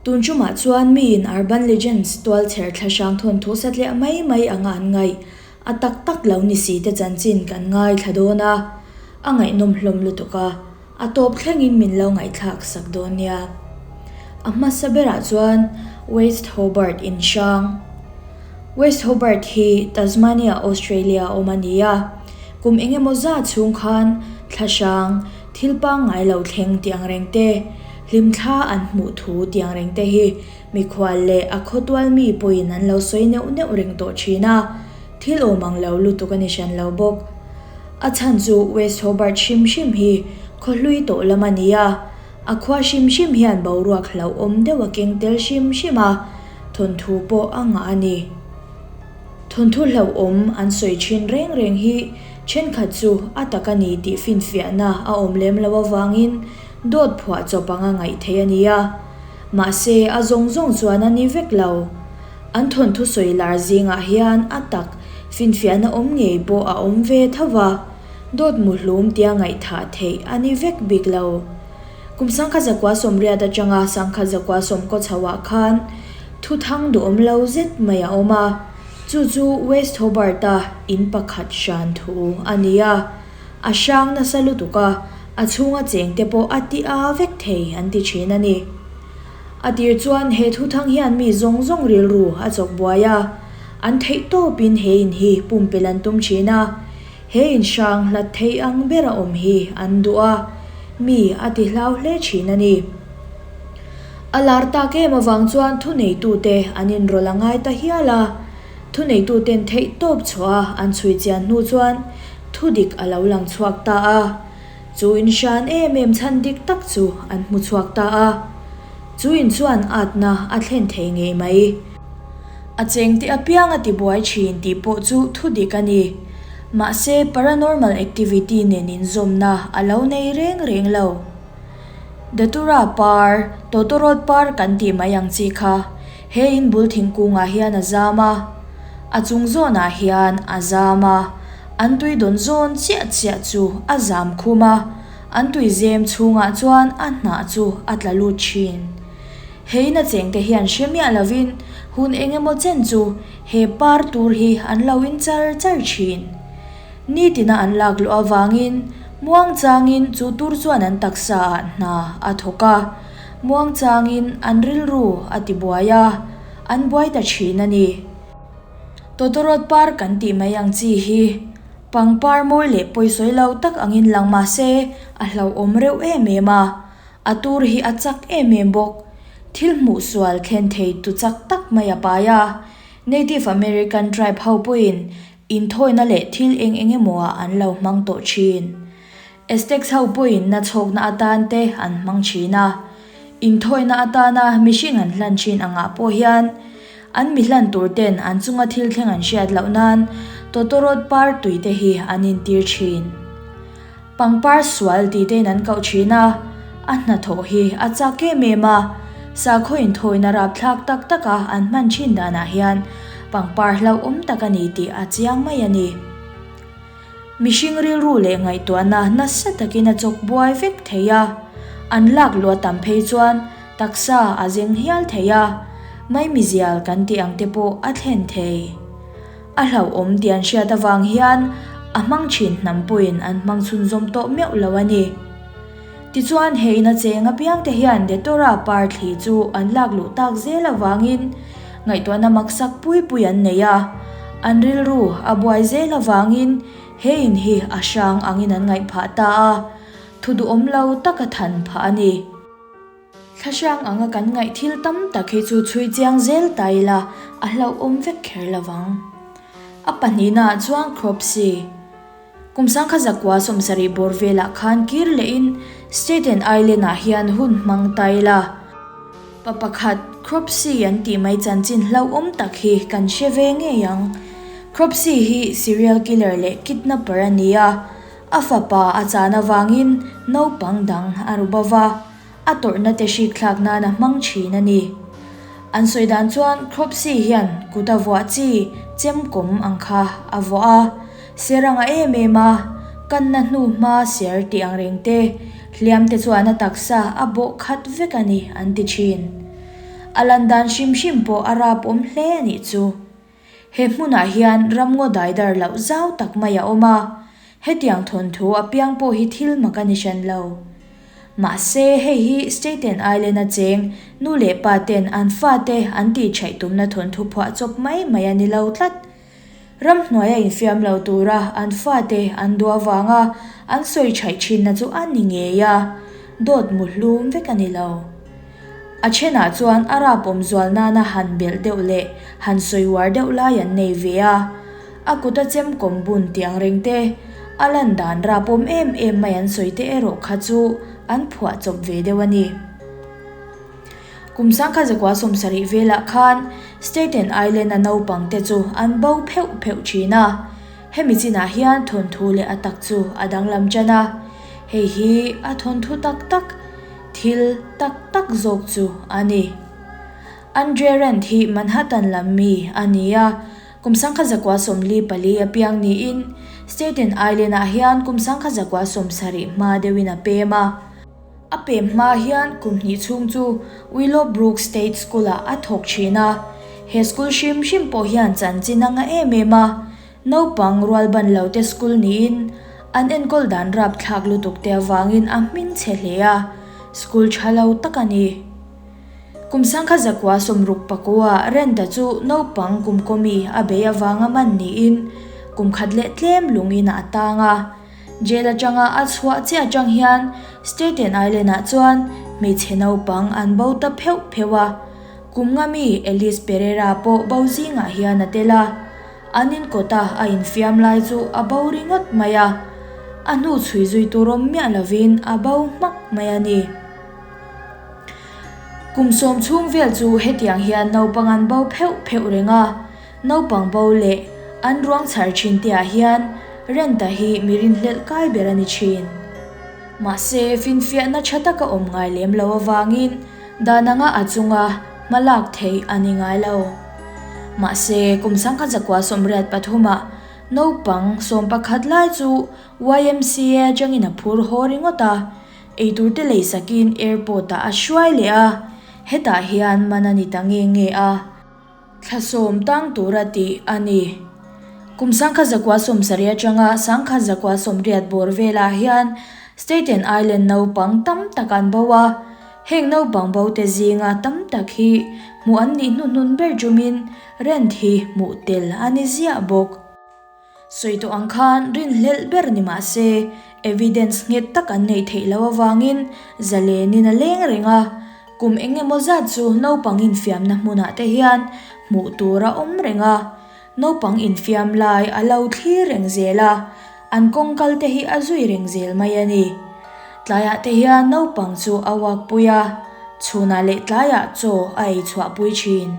Tun ṭumah chuan miin Urban Legends tualchher thlahrang thawnthu satliah mai mai anga an ngaih a tak tak lo ni si te chanchin kan ngaithla dawn a, a ngaihnawm hlawm lutuk a, a tawp thlengin min lo ngaihthlak sak dawn nia. A hmasa berah chuan West Hobart in hrang. West Hobart hi Tasmania, Australia a awm a ni a, kum eng emaw zat chhung khan thlahrang thil pangngai lo thleng tih ang reng te, Hlimthla an hmuh thu tiang reng te hi mikhual leh a khawtual mi pawhin an lo sawi neuh neuh reng tawh thin a, thil awm ang lo lutuk a ni hran lo bawk. A chhan chu West Hobart hrim hrim hi khaw hlui tawh lam a ni a, a khua hrim hrim hian boruak hlauhawm deuh a keng tel hrim hrim a, thawnthu pawh a ngah a ni. Thawnthu hlauhawm an sawi thin reng reng hi thenkhat chu a tak a ni tih finfiahna a awm lem lo avangin Dawt phuah chawp anga ngaih theih a ni a, mahse a zawng zawng chuan a ni vek lo. An thawnthu sawi lar zingah hian a tak finfiahna awm ngei pawh a awm ve tho va, dawt muhlum tia ngaihthah theih a ni vek bik lo. Kum sangkhat zakua sawmriat atanga sangkhat zakua sawmkaw chhoah khan thuthang duhawm lo zet mai a awm a, chu chu West Hobart-a in pakhat hran thu a ni a. A hrang nasa lutuk a, a chhunga chengte pawh a ti a vek thei an ti thin a ni. A tir chuan he thuthang hian mi zawng zawng rilru a chawk buai a, an theih tawpin he in hi pumpelh an tum thin a, he in hrang hlat thei ang bera awm hi an duh a, mi a ti hlau hle thin a ni. A lar tak em avang chuan thuneitute an inrawlh a ngai ta hial a, Thuneituten theihtawp chhuah a an chhui chian hnu chuan thudik a lo lang chhuak ta a. Chu in hran em em chhan dik tak chu an hmu chhuak ta a. Chu in chuan atna a thlen thei ngei mai. A chengte apiang a tibuai thin tih pawh chu thudik a ni. Mahse paranormal activity nen inzawmna a lo nei reng reng lo. Datura par, tawtawrawt par kan tih mai ang chi kha. He in bul thingkungah hian a zam a, a chung zawnah hian a zam a, an tui dawn zawn chiah chiah chu a zam khum a, an tui zem chhungah chuan a hnah chu a tla lut thin. He in a chengte hian hre miah lovin hun eng emaw chen chu he par tur hi an lo in char char thin. Nitina an lak luh avangin muangchangin chu tur chuan an taksa ah hna a thawk a. Muangchangin an rilru a ti buai a, an buai ta thin a ni. Tawtawrawt par kan tih mai ang chi hi pangpar mawi leh pawisawi lo tak angin lang mah se a hlauhawm reuh em em a, a tur hi a chak em em bawk. Thil hmuh sual thlen thei tu chak tak mai a pai a, Native American tribe ho pawhin inthawina leh thil eng eng emaw ah an lo hmang tawh thin. Aztecs ho pawhin na chhawkna atan te an hmang thin a, inthawina atana mihring an hlan thin angah pawh hian an mi hlan tur ten an chunga thil thleng an hriat loh nan tawtawrawt par tui te hi an intir thin. Pangpar sual tih tein an koh thin a, a hnathawh hi a chak em em a, sakhaw inthawina rapthlak tak taka an hman thin danah hian pangpar hlauhawm tak a ni tih a chiang mai a ni. Mihring rilru leh ngaihtuahna nasa takin a chawk buai vek thei a, an lak luah tam phei chuan taksa a zeng hial thei a, maimizial kan tih ang te pawh a thlen thei. A hlauhawm tih an hriat avang hian a hmang thin hnam pawhin an hmang chhunzawm tawh meuh lo a ni. Tichuan he ina cheng apiang te hian Detora par thli chu an lak luh tak zel avangin ngaihtuahna maksak pui pui an nei a, an rilru a buai zel avangin he in hi a hrang angin an ngaih phah ta a, thu duhawm lo tak a than phah a ni. Thla hrang anga kan ngaih thil tam tak hi chu chhui chiang zel ta ila a hlauhawm vek kher lovang. A pahnihnaah chuan Cropsey. Kum sangkhat zakua sawmsarih bawr velah khan kir lehin Staten Island-ah hian hun hmang ta ila. Pa pakhat, Cropsey an tih mai chanchin hlauhawm tak hi kan hre ve ngei ang. Cropsey hi serial killer leh kidnapper a ni a, a fapa a chan avangin naupang dang a ru bo va. A tawrhna te hrik thlak nan a hmang thin a ni. An sawi dan chuan Cropsey hian kut a vuah chi chem kawm ang kha a vuah a, ser anga em em a, kanna hnu hma ser tih ang reng te, hliam te chuan a taksa a bawh khat vek a ni an ti thin. A lan dan hrim hrim pawh a rap awm hle a nih chu. He hmunah hian ramngaw daidar loh zau tak mai a awm a, hetiang thawnthu apiang pawh hi thil mak a ni hran lo. Mahse, hei hi Staten Island-a cheng nu leh pa ten an fate an tihṭhaih tumna thawnthu phuah chawp mai mai a ni lo tlat. Ramhnuaia infiam lo tura an fate an duh avanga an sawi ṭhaih ṭhinna chu a ni ngei a, dawt mu hlum vek a ni lo. A ṭhenah chuan a rapawm zual nana han belh deuh leh han sawi uar deuh lai an nei ve a, a kuta chem kawm bun tih ang reng te, a lan dan rapawm em em mai an sawi te erawh kha chu an phuah chawp ve deuh a ni. Kum 1970 velah khan Staten Island-a naupang te chu an bo pheuh pheuh thin a, hemi chinah hian thawnthu leh a tak chu a danglam tan a, hei hi a thawnthu tak tak, thil tak tak zawk chu a ni. Andre Rand hi Manhattan lam mi a ni a, kum 1944 a piang niin Staten Island-ah hian kum 1970 hma deuhin a pem a. A pem hma hian kum hnih chhung chu Willowbrook State School-ah a thawk thin a. He school hrim hrim pawh hian chanchin a ngah em em a. Naupang rual ban lo te school niin an enkawl dan rapthlak lutuk te avangin a hming chhe hle a, school tha lo tak a ni. Kum 1960 ah Rent-a chu naupang kum kawmi a bei avanga man niin kum khat leh tlem lung inah a tang a. Jail atanga a chhuah chiah atang hian Staten Island-ah chuan hmeichhe naupang an bo ta pheuh pheuh a, kum nga mi Alice Pereira pawh bo zingah hian a tel a, an inkawta a infiam lai chu a bo ringawt mai a, a hnu chhui zui tur awm miah lovin a bo hmak mai a ni. Kum sawm chhung vel chu hetiang hian naupang an bo pheuh pheuh reng a, Naupang bo leh an ruang chhar thin te ah hian Renta hi mi rinhlelh kai ber a ni thin. Mahse, finfiahna tha taka awm ngai lem lo avangin dan anga a chunga hma lak theih a ni ngai lo. Mahse, kum 1983 ah naupang 11 lai chu YMCA atangin a phur haw ringawt a, eitur te lei sakin airport ah a hruai leh a, hetah hian man a ni ta nge nge a. Thla sawm tang tura tih a ni. Kum 1970 atanga 1980 bawr velah hian Staten Island naupang tam tak an bo a, heng naupang bo te zinga tam tak hi hmuh an nih hnuhnun ber tumin rent hi hmuh tel a ni ziah bawk. Sawi tawh ang khan rinhlelh ber ni mah se, evidence nghet tak an neih theih loh avangin zalenin a leng reng a, kum eng emaw zat chu naupang infiamna hmunah te hian hmuh tur a awm reng a, naupang infiam lai a lo thlir reng zel a, an kawng kal te hi a zui reng zel mai a ni. Tlaiah te hian naupang chu a uakpui a, chhunah leh tlaiah chaw a ei chhuahpui thin.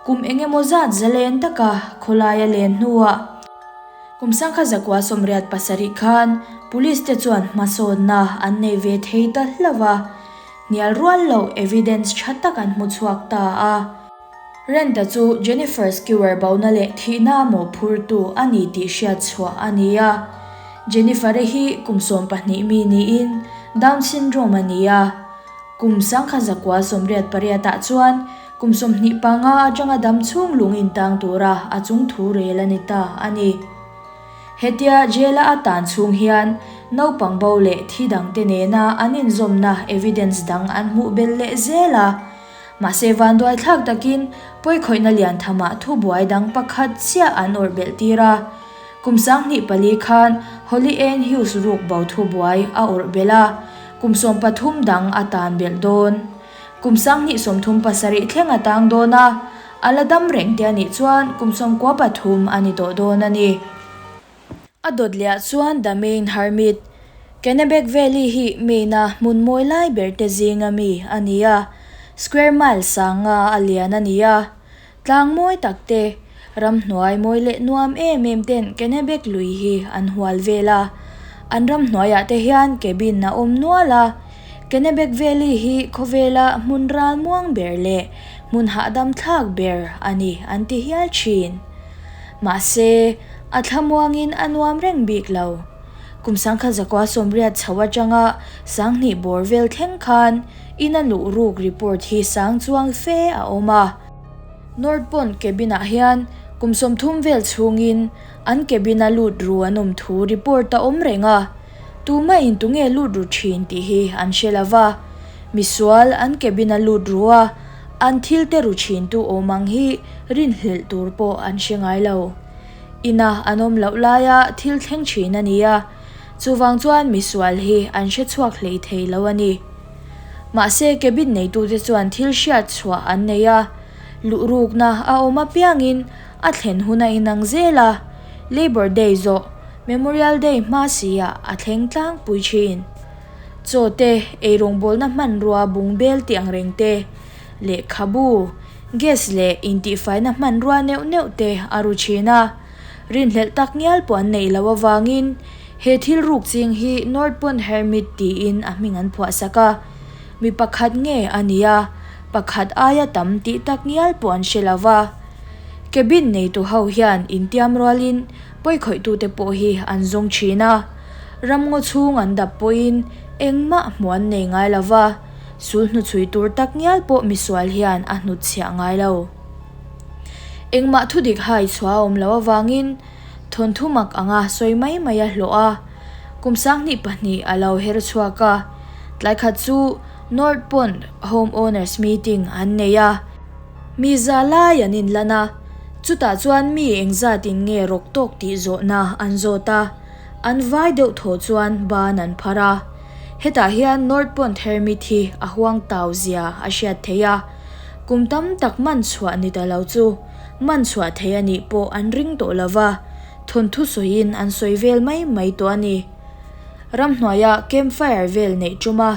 Kum eng emaw zat zalen taka khawlaia len hnuah kum 1987 khan Police te chuan hmasawnna an nei ve thei ta hlauh a, hnial rual loh evidence tha tak an hmu chhuak ta a. Rent-a chu Jennifer Skewer bona leh thihna mawhphurtu a ni tih hriat chhuah a ni a. Jennifer-i hi kum 12 mi niin Down syndrome a ni a. Kum 1988 ah chuan Kum 25 atanga dam chhung lung intang tura a chung thu rel a ni ta a ni. Hetia jail-a a tan chhung hian naupang bo leh thi dangte nena an inzawmna evidence dang an hmuh belh leh zel a. Mahse vanduai thlak takin pawikhawihna lian thamah thubuai dang pakhat chiah an awrh belh tir a. Kum 2004 khan Holly Ann Hughes ruk bo thubuai a awrh belh a, kum 13 dang a tan belh dawn. Kum 2037 thleng a tang dawn a, a la dam reng te a nih chuan kum 93 a ni tawh dawn a ni. A dawt leh ah chuan The Main Hermit, Kennebec Valley hi Maine-a hmun mawi lai ber te zinga mi a ni a, square mile sanga a lian a ni a. Tlang mawi tak te, ramhnuai mawi leh nuam em em ten Kennebec lui hi an hual vel a. An ramhnuaiah te hian cabin a awm nual a. Kennebec Valley hi khawvela hmun ral muang ber leh hmun hahdam thlak ber a ni an ti hial thin. Mahse, a thlamuangin a nuam reng bik lo. Kum 1980 chho atanga 2000 bawr vel thleng khan. Ina luh ruk report hi sang chuang fe a awm a. North Pond cabin-ah hian kum 30 vel chhungin an cabin-a lut ru an awm thu report a awm reng a. Tumahin tunge lut ru thin tih hi an hre lo va. Misual an cabin-a lut ru a, an thil te ru thintu awm ang hi rinhlelh tur pawh an hre ngai lo. Ina an awm loh laia thil thleng thin a ni a, chuvang chuan misual hi an hre chhuak hlei thei lo a ni. Mahse cabin neitute chuan thil hriat chhuah an nei a, luhrukna a awm apiangin a thlen hun a inang zel a, Labour Day zawh Memorial Day hma si-ah a thleng tlangpui thin. Chaw te, eirawngbawlna hmanrua bungbel tih ang reng te, lehkhabu, gas leh intihfaina hmanrua neuh neuh te a ru thin a. Rinhlelh tak ngial pawh an neih loh avangin he thil ruk ching hi North Pond Hermit tiin a hming an phuah sak a. Mi pakhat nge a ni a, pakhat aia tam tih tak ngial pawh an hre lo va. Cabin neitu ho hian intiam rualin pawikhawih-tute pawh hi an zawng thin a. Ramngaw chhung an dap pawhin engmah hmuh an nei ngai lo va, sul hnuchhui tur tak ngial pawh misual hian a hnutchhiah ngai lo. Engmah thudik hai chhuah a awm loh avangin thawnthu mak anga sawi mai mai a hlawh a, kum 2002 a lo her chhuak a, tlai khat chu North Pond Home Owners Meeting an nei a, mi za lai an inlan a, chutah chuan mi engzatin nge rawk tawk tih zawhna an zawt a, an vai deuh thaw chuan ban an phar a. Hetah hian North Pond Hermit hi a huang tau zia a hriat theih a. Kum tam tak man chhuah ni ta lo chu man chhuah thei a nih pawh an ring tawh lo va, thawnthu sawiin an sawi vel mai mai tawh a ni. Ramhnuaia campfire vel neih ṭuma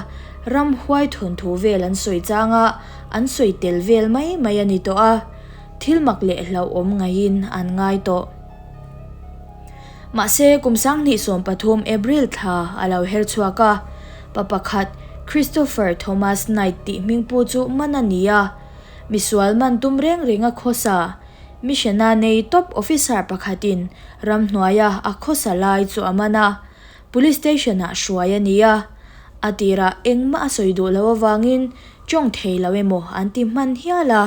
ramhuai thawnthu vel an sawi changa an sawi tel vel mai mai a ni tawh a, thil mak leh hlauhawm ngaihin an ngai tawh. Mahse, kum 2013 April thla a lo her chhuak a, pa pakhat Christopher Thomas Knight tih hmingpu chu man a ni a. Misual man tum reng reng a khawsa, mission-a nei top officer pakhatin ramhnuaia a khawsa lai chu a man a, police station-ah hruai a ni a. A tirah engmah a sawi duh loh avangin tawng thei lo emaw an ti hman hial a.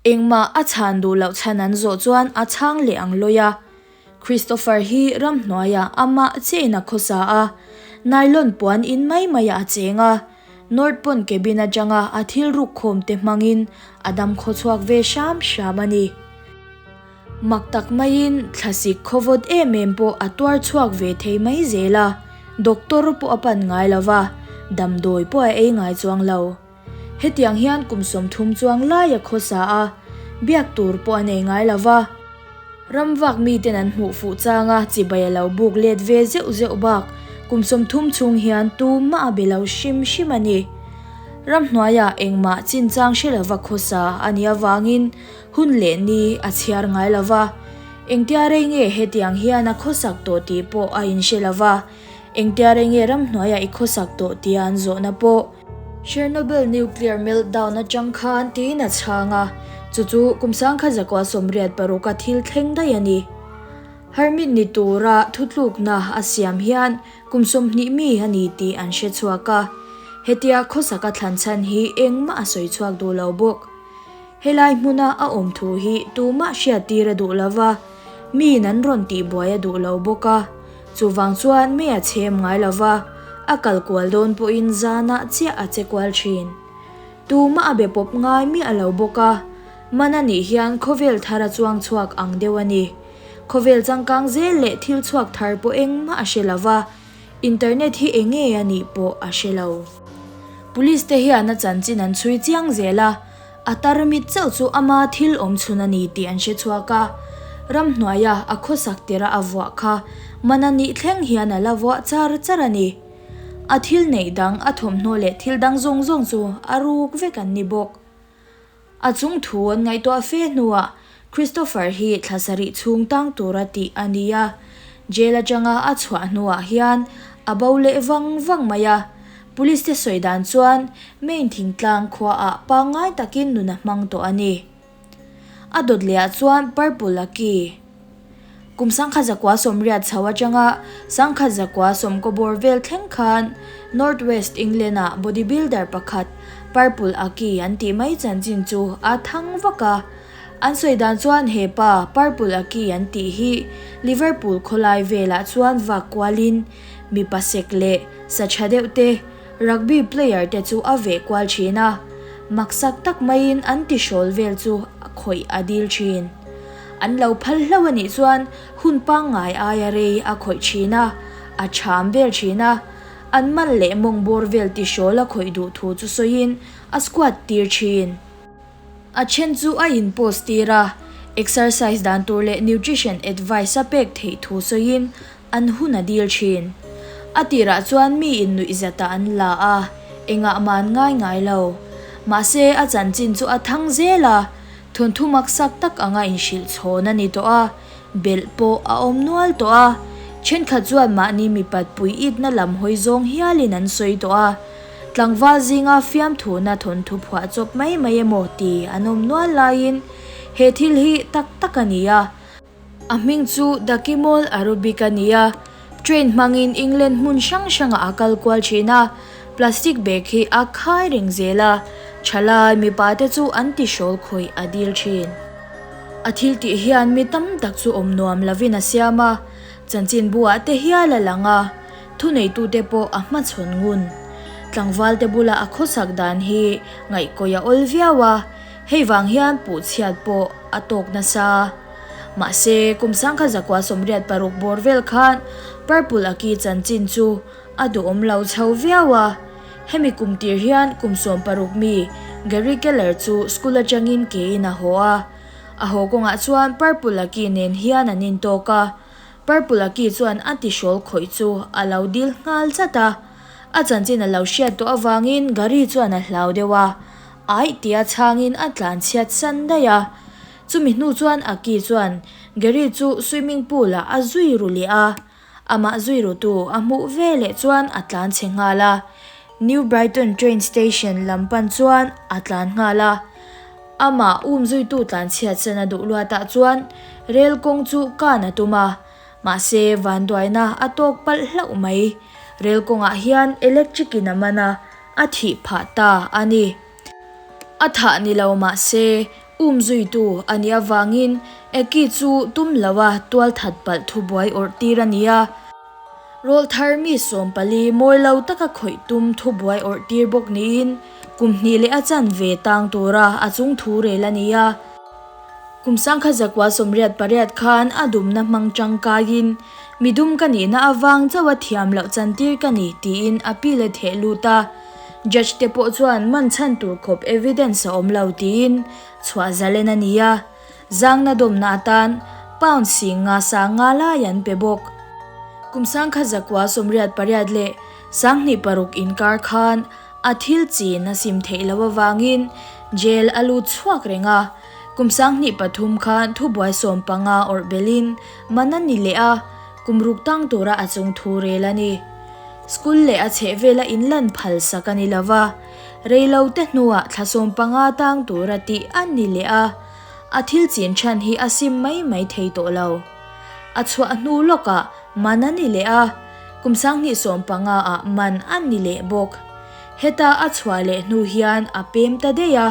Engmah a chhan duh loh chhan an zawh chuan a chhang leh ang lawi a. Christopher hi ramhnuaiah amah chiahin a khawsa a, nylon puan in mai maiah a cheng a, North Pond cabin atanga a thil ruk khawm te hmangin a dam khaw chhuak ve hram hram a ni. Mak tak maiin thlasik khawvawt em em pawh a tuar chhuak ve thei mai zel a, doctor pawh a pan ngai lo va, damdawi pawh a ei ngai chuang lo. Hetiang hian kum 30 chuang lai a khawsa a, biak tur pawh a nei ngai lo va. Ramvak miten an hmuh fuh changa chibai a lo buk let ve zeuh zeuh bak kum 30 chhung hian tumah a be lo hrim hrim a ni. Ramhnuaiah engmah chinchang hre lova khawsa a nih avangin hun leh ni a chhiar ngai lo va. Engtia rei nge hetiang hian a khawsak tawh tih pawh a inhre lo va, engtia rei nge ramhnuaiah i khawsak tawh tia an zawhna pawh. Chernobyl nuclear meltdown atang khan tiin a chhang a, chu chu kum 1986 a thil thleng daih a ni. Hermit ni tura thutlukna a siam hian kum 20 mi a ni tih an hre chhuak a, hetia khawsaka thlan chhan hi engmah a sawi chhuak duh lo bawk. Helai hmuna a awm thu hi tumah hriattir a duh lo va, miin an rawn tihbuai a duh lo bawk a. Chuvang chuan mei a chhem ngai lo va, a kal kual dawn pawhin zanah chiah a che kual thin. Tumah a be pawp ngai miah lo bawk a, man a nih hian khawvel thar a chuang chhuak ang deuh a ni. Khawvel changkang zel leh thil chhuak thar pawh engmah a hre lo va, internet hi eng nge a nih pawh a hre lo. Police te hian a chanchin an chhui chiang zel a, A tarmit chauh chu ama thil awm chhun a ni tih an hre chhuak a, ramhnuaia a khawsak tira a vuah kha man a nih thleng hian a la vuah char char a ni. A thil neih dang, a thawmhnaw leh thil dang zawng zawng chu a ruk vek an ni bawk. A chung thu an ngaihtuah fe hnuah Christopher hi thla sarih chhung tang tura tih a ni a, jail atanga a chhuah hnuah hian a bo leh vang vang mai a. Police te sawi dan chuan Maine thingtlang khuaah pangngai takin nun a hmang tawh a ni. A dawt lehah chuan Purple a ki. Kum 1980 chho atanga 1990 bawr vel thleng khan North West England-ah bodybuilder pakhat Purple Aki an tih mai chanchin chu a thang vak a. An sawi dan chuan he pa Purple Aki an tih hi Liverpool khawlai velah chuan vak kualin mipa sek leh sa tha deuh te, rugby player te chu a veh kual thin a, maksak tak maiin an tihrawl vel chu khawih a dil thin. An lo phal hlauh a nih chuan hun pangngai aia rei a khawih thin a, a cham vel thin a, an man leh mawng bawr vel tihrawl a khawih duh thu chu sawiin a squat tir thin. A then chu a in post tir a, exercise dan tur leh nutrition advice a pek theih thu sawiin an hun a dil thin. A tirah chuan mi in nuih zatah an la a, engah mah an ngai ngai lo. Mahse a chanchin chu a thang zel a, thawnthu maksak tak anga inhrilh chhawn a ni tawh a, belh pawh a awm nual tawh a, thenkhat chuan mahni mipat pui itna lam hawi zawng hialin an sawi tawh a, tlangval zinga fiamthuna thawnthu phuah chawp mai mai emaw ti an awm nual laiin he thil hi tak tak a ni a. A hming chu Dakimol Arubic a ni a, train hmangin England hmun hrang hrangah a kal kual thin a, plastic bag hi a khai reng zel a, thalai mipa te chu an tihrawl khawih a dil thin. A thil tih hian mi tam tak chu awm nuam lovin a siam a, chanchinbu ah te hial a lang a, thuneitute pawh a hmachhawn ngun. Tlangval te bula a khawsak dan hi ngaihkawih a awl viau a, hei vang hian puhchhiat pawh a tawk nasa. Mahse, kum 1986 bawr vel khan Purple Aki chanchin chu a duhawm lo chho viau a. Hemi kum tir hian kum 16 mi Gary Keller chu school atangin kein a haw a. A haw kawngah chuan Purple Aki nen hian an intawk a. Purple Aki chuan a tihrawl khawih chu a lo dil nghal zat a. A chanchin a lo hriat tawh avangin Gary chuan a hlau deuh a. Aih tia chhangin a tlanchhiat san daih a. Chumi hnu chuan Aki chuan Gary chu swimming pool ah a zui ru leh a, amah zui rutu a hmuh ve leh chuan a tlan chhe nghal a. New Brighton train station lam pan chuan a tlan nghal a. Amah um zuitu tlanchhiat san a duh luatah chuan rel kawng chu kan a tum a, mahse vanduaina a tawk palh hlauh mai. Rel kawngah hian electric in a man a, a thih phah ta a ni. A thah ni lo mahse Um zuitu a nih avangin Eki chu tum loa tualthat palh thubuai awrh tir a ni a. Rawlthar mi 14 mawi lo taka khawih tum thubuai awrh tir bawk niin kum hnih leh a chanve tang tura a chung thu rel a ni a. Kum 1988 khan a dumna hmang tangkaiin midum ka nihna avang chauha thiam loh chantir ka ni tiin a pil a theh lut a. Judge te pawh chuan man chhan tur khawp evidence a awm lo tiin chhuah zalen a ni a, zangna dawmna atan pound 50 sang nga lai an pe bawk. Kum 1988 leh 2006 inkar khan a thil chin a sim theih loh avangin jail a lut chhuak reng a, kum 2003 khan thubuai 15 awrh belhin man a ni leh a, kum ruk tang tura a chung thu rel a ni. School leh a chhehvela inlan phal sak a ni lo va, rei lo te hnuah thla 15 tang tura tih a ni leh a, a thil chin chhan hi a sim mai mai thei tawh lo. A chhuah hnu lawkah man a ni leh a, kum 2015 ah man a ni leh bawk. Heta a chhuah leh hnu hian a pem ta daih a,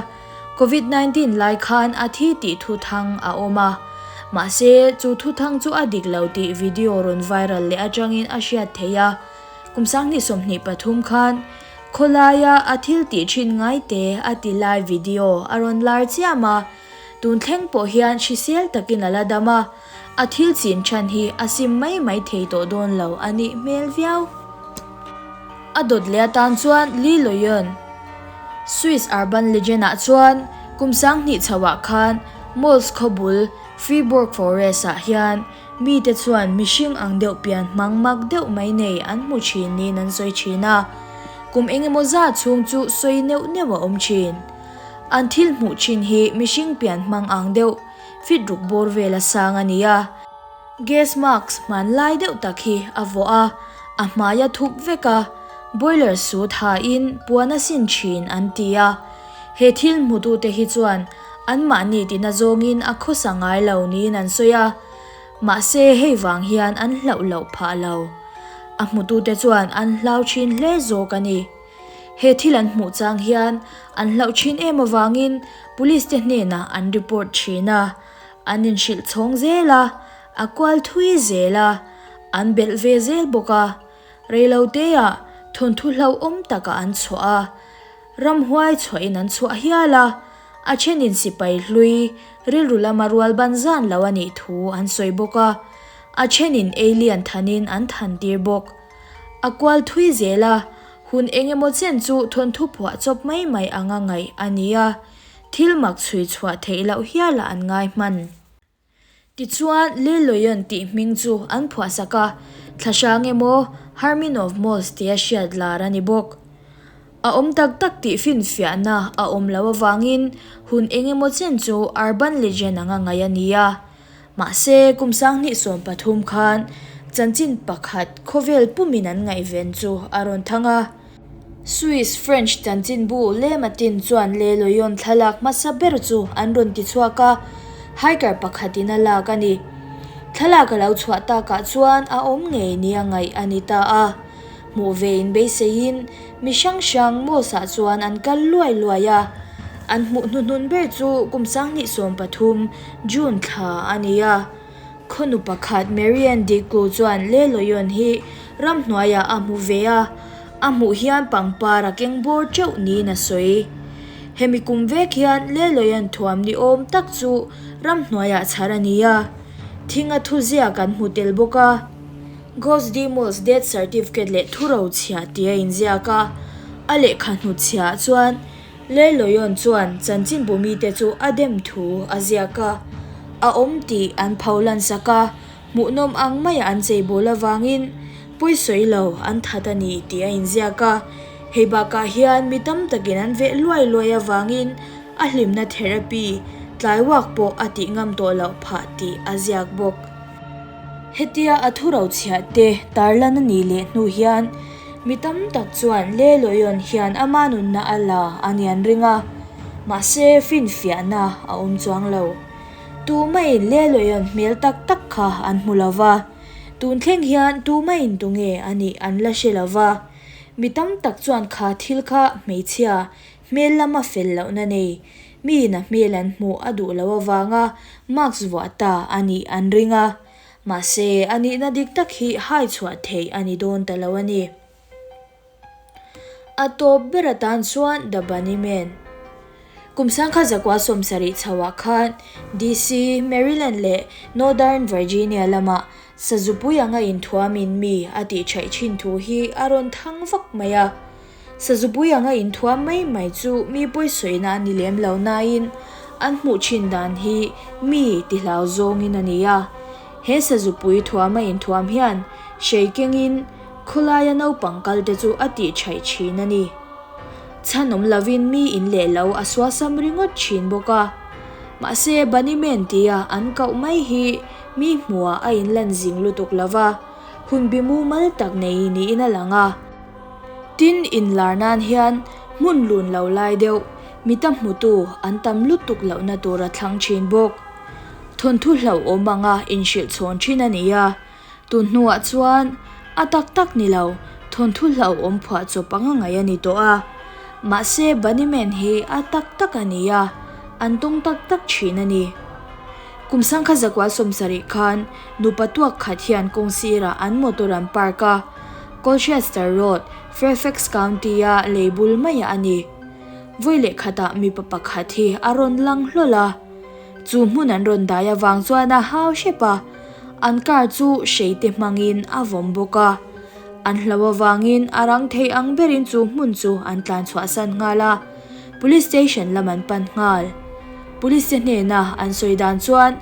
Covid 19 lai khan a thi tih thuthang a awm a, mahse chu thuthang chu a dik lo tih video rawn viral leh atangin a hriat theih a. Kum 2023 khan khawlaia a thil tih thin ngai te a ti lai video a rawn lar chiam a, tun thleng pawh hian hrisel takin a la dam a, a thil chin chhan hi a sim mai mai thei tawh dawn lo a nih hmel viau. A dawt leh atan chuan Lee Loyon, Swiss urban legend ah chuan kum 2000 chhoah khan Mols khawbul Fribourg Forest ah hian mite chuan mihring ang deuh pian hmang mak deuh mai nei an hmu thin niin an sawi thin a, kum engemaw zat chhung chu sawi neuh neuh a awm thin. An thil hmuh thin hi mihring pian hmang ang deuh feet ruk bawr vela sang a ni a. Gas mask hmanlai deuh tak hi a vawh a, a hmai a thup vek a, boiler suit hain puan a sin thin an ti a. He thil hmutute hi chuan anmahni tina zawngin a khawsa ngai lo niin an sawi a. Mahse hei vang hian an hlauh loh phah lo. A hmutute chuan an hlau thin hle zawk a ni. He thil an hmuh chang hian an hlauh thin em avangin police te hnenah an report thin a, an inhrilh chhawng zel a, a kual thui zel a, an belh ve zel bawk a. Reiloteah thawnthu hlauhawm takah an chhuah a, ramhuai chhuahin an chhuah hial a, a thenin sipai hlui rilru lama rual ban zan lo a nih thu an sawi bawk a, a thenin alien thanin an than tir bawk. A kual thui zel a, hun eng emaw chen chu thawnthu phuah chawp mai mai anga ngaih a ni a, thil mak chhui chhuah theih loh hialah an ngai hman. Tichuan, Le Loyon tih hming chu an phuahsak a, thlahrang emaw Hermin of Mols tia hriat lar a ni bawk. A awm tak tak tih finfiahna a awm loh avangin hun eng emaw chen chu urban legend anga ngaih a ni a. Mahse, kum 2013 khan chanchin pakhat khawvel pumin an ngaihven chu a rawn thang a. Swiss French chanchinbu Le Matin chuan Le Loyon thlalak hmasa ber chu an rawn ti chhuak a, hiker pakhatin a lak a ni. Thlalak a lo chhuah takah chuan a awm ngei nia ngaih a ni ta a. Hmuh ve in beiseiin mi hrang hrang Mos-ah chuan an kal luai luai a. An hmuh hnuhnun ber chu kum 2013 June thla a ni a. Khawnu pakhat Marianne Dikku chuan Le Loyon hi ramhnuaiah a hmu ve a, a hmuh hian pangpar a keng bawr teuh niin a sawi. Hemi kum vek hian Le Loyon thuam ni awm tak chu ramhnuaiah chhar a ni a, thinga thuziak an hmu tel bawk a. Ghost Demol's Death Certificate leh thuro chhiah tih a inziak a, a lehkha hnutchhiah chuan Le Loyon chuan chanchinbu mite chu a dem thu a ziak a, a awm tih an pho lansak a, hmuhnawm ang maia an cheibawl avangin pawisawi lo an that a ni tih a inziak a. Hei bakah hian mi tam takin an veh luai luai avangin a hlimna therapy tlaiwak pawh a tih ngam tawh loh phah tih a ziak bawk. Hetia a thurochhiah te tarlan a nih leh hnu hian Mi tam tak chuan Le Loyon hian ama nunna a la a ni an ring a, mahse finfiahna a awm chuang lo. Tumaiin Le Loyon hmel tak tak kha an hmu lo va, tun thleng hian tumaiin tunge a nih an la hre lo va. Mi tam tak chuan kha thil kha hmeichhia hmel lama fel lohna nei, miin a hmel an hmuh a duh loh avanga mask vuah ta a nih an ring a. Mahse, a nihna dik tak hi hai chhuah theih a ni dawn ta lo a ni. A tawp ber atan chuan The Bunny Man. Kum 1970 chhoah khan DC, Maryland leh Northern Virginia lamah sazupui anga inthuamin mi a tihṭhaih ṭhin thu hi a rawn thang vak mai a. Sazupui anga inthuam mai mai chu mi pawisawina a ni lem lo nain an hmuh thin dan hi mi tihlau zawngin a ni a. He sazupui thuama inthuam hian hrei kengin khawlaia naupang kalte chu a tihṭhaih thin a ni. Chhan awm lovin mi in leh lo a suasam ringawt thin bawk a. Mahse Bunnyman tia an koh mai hi mi hmuhah a inlan zing lutuk lova, hunbi mumal tak nei niin a lang a. Tin, inlar nan hian hmun lun lo lai deuh, mita hmutu an tam lutuk lohna tur a thlang thin bawk. Thawnthu hlauhawm anga inhrilh chhawn thin a ni a, tun hnuah chuan a tak tak ni lo, thawnthu hlauhawm phuah chawp anga ngaih a ni tawh a. Mahse, Bunnyman hi a tak tak a ni a, an tawng tak tak thin a ni. Kum 1970 khan nupa tuak khat hian kawng sirah an motor an park a, Colchester Road, Fairfax County-a lei bul maiah a ni. Vawi leh khatah mipa pakhat hi a rawn lang hlawl a. Chu hmun an rawn dai avang chuan a hau hrep a, an car chu hreite hmangin a vawm bawk a. An hlo avangin a rang thei ang berin chu hmun chu an tlan chhuahsan nghal a. Police station lam an pan nghal. Police te hnena an sawi dan chuan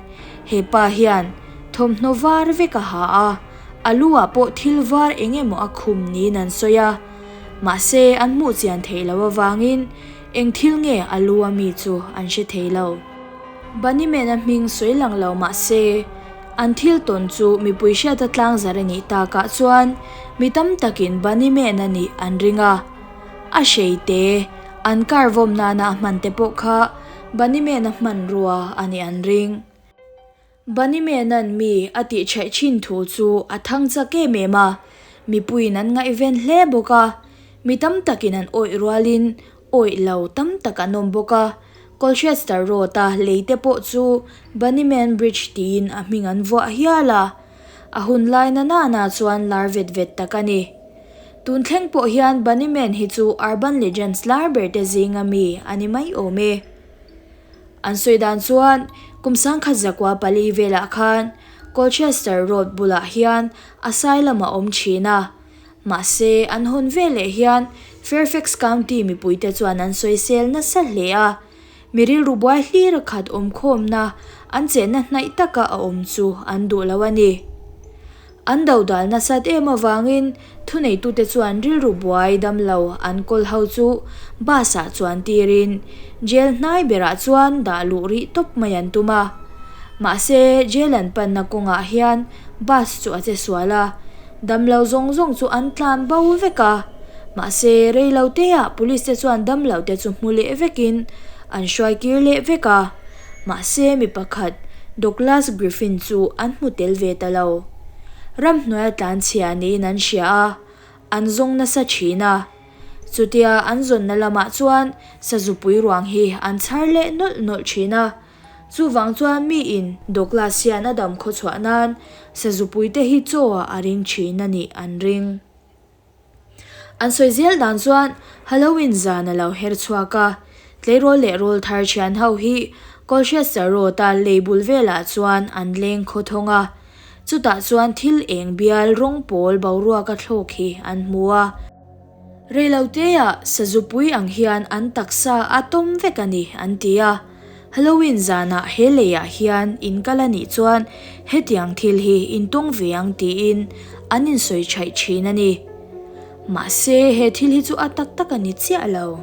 he pa hian thawmhnaw var vek a ha a, a lu ah pawh thil var eng emaw a khum niin an sawi a. Mahse an hmuh chian theih loh avangin eng thil nge a lu a mi chu an hre thei lo. Bunnyman-a hming sawi lang lo mahse an thil tawn chu mipui hriata tlangzar a nih takah chuan mi tam takin Bunnyman-a nih an ring a. A hreite, an car vawm nana a hman te pawh kha Bunnyman-a hmanrua a nih an ring. Bunnyman-a'n mi a tih ṭhaih ṭhin thu chu a thang chak em em a, mipuiin an ngaihven hle bawk a. Mi tam takin an awih rualin awih lo tam tak an awm bawk a. Colchester Road-a lei te pawh chu Bunnyman Bridge tiin a hming an vuah hial a. A hun lai na nana chuan lar vet vet tak a ni. Tun thleng pawh hian Bunnyman hi chu urban legends lar ber te zinga mi a ni mai awm e. An sawi dan chuan kum sangkhat zakua pali velah khan Colchester Road bulah hian asylum a awm thin a. Mahse, an hawn veleh hian Fairfax County mipuite chuan an sawisel nasa hle a. Mi rilru buai hlir a khat awmkhawmna an chenna hnaih taka a awm chu an duh lo a ni. An dodal nasat em avangin thuneitute chuan rilru buai damlo an kawl ho chu bus ah chuan tirin jail hnai berah chuan dah luh rih tawp mai an tum a. Mahse, jail an panna kawngah hian bus chu a che sual a, damlo zawng zawng chu an tlan bo vek a. Mahse, reilo teah police te chuan damlo te chu hmu leh vekin an hruai kir leh vek a. Mahse, mi pakhat, Douglas Griffin chu an hmu tel ve ta lo. Ramhnuaia tlanchhia niin an hria a, an zawng nasa thin a. Chutia an zawnna lamah chuan sazupui ruang hi an chhar leh nawlh nawlh thin a. Chuvang chuan miin Douglas hian a dam khawchhuah nan sazupui te hi chaw ah a ring thin a nih an ring. An sawi zel dan chuan Halloween zan a lo her chhuak a, tleirawl leh rawl thar thian ho hi Colchester Road-a lei bul velah chuan an leng khaw thawng a, chutah chuan thil eng bial rawng pawl boruaka thlawk hi an hmu a. Reiloteah sazupui ang hian an taksa a tawm vek a ni an ti a. Halloween zanah he leiah hian in kal a nih chuan hetiang thil hi in tawng ve ang tiin an insawi chhaih thin a ni. Mahse, he thil hi chu a tak tak a ni chiah lo.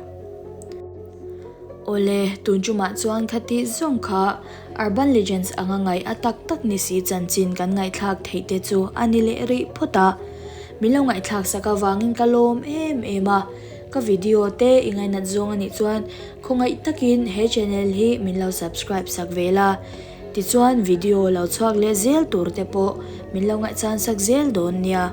Awle, tun tumah chuan khati zawng kha Urban Legends anga ngaih a tak tak ni si chanchin kan ngaihthlak theih te chu a ni leh rih phawt a. Min lo ngaihthlak sak avangin ka lawm em em a. Ka video te i ngainat zawng a nih chuan Khawngaih takin he channel hi min lo subscribe sak ve la, tichuan video lo chhuak leh zel tur te pawh min lo ngaihchan sak zel dawn nia.